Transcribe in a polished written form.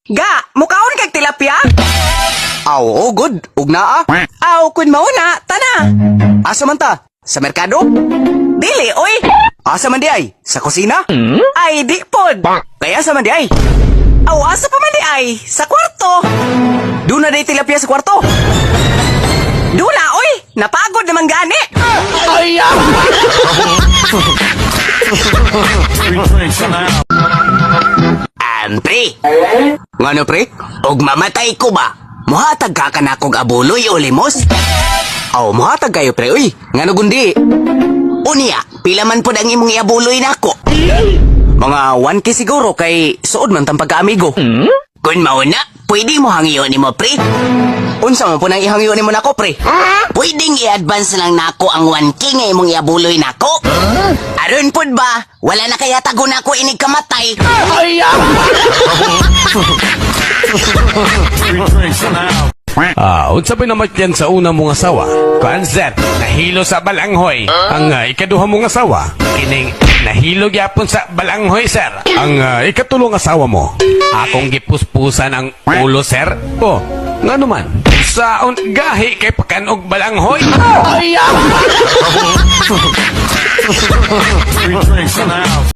Ga, mukaon kag tilapia? Aw, oh, good. Ug naa. Aw, kun mao na, tana. Asa man ta? Sa merkado? Dili, oy. Asa man di ay? Sa kusina? Ay, di pod. Kaya asa man di ay? Aw, asa pa man di ay? Sa kwarto. Duna day tilapia sa kwarto. Duna, oy. Napagod naman gani. Pre. Ngano, pre? Og mamatay ko ba? Muhatag ka kanakog abuloy o limos? Aw, muhatag kayo, pre. Uy, ngano gundi? Unya, pila man pod ang imong iabuloy nako? Mga 1K siguro kay suod man tang pagkaamigo. Kun mao na, pwede mo hangyo nimo, pre. Unsa man po nang ihangyo nimo nako, pre? Pwedeng i-advance lang nako ang 1K nga imong iabuloy nako. Aron pod ba, wala na kaya tago nako inig kamatay. Ah, unsa ba namatyan sa una mong asawa? Kuan sir, nahilo sa balanghoy. Ang ikaduha mong asawa, kining nahilo gyapon sa balanghoy, sir. Ang ikatulong asawa mo, akong gipuspusan ang ulo, sir. Oh, ngano man? Saon gahi kay pakanog balanghoy?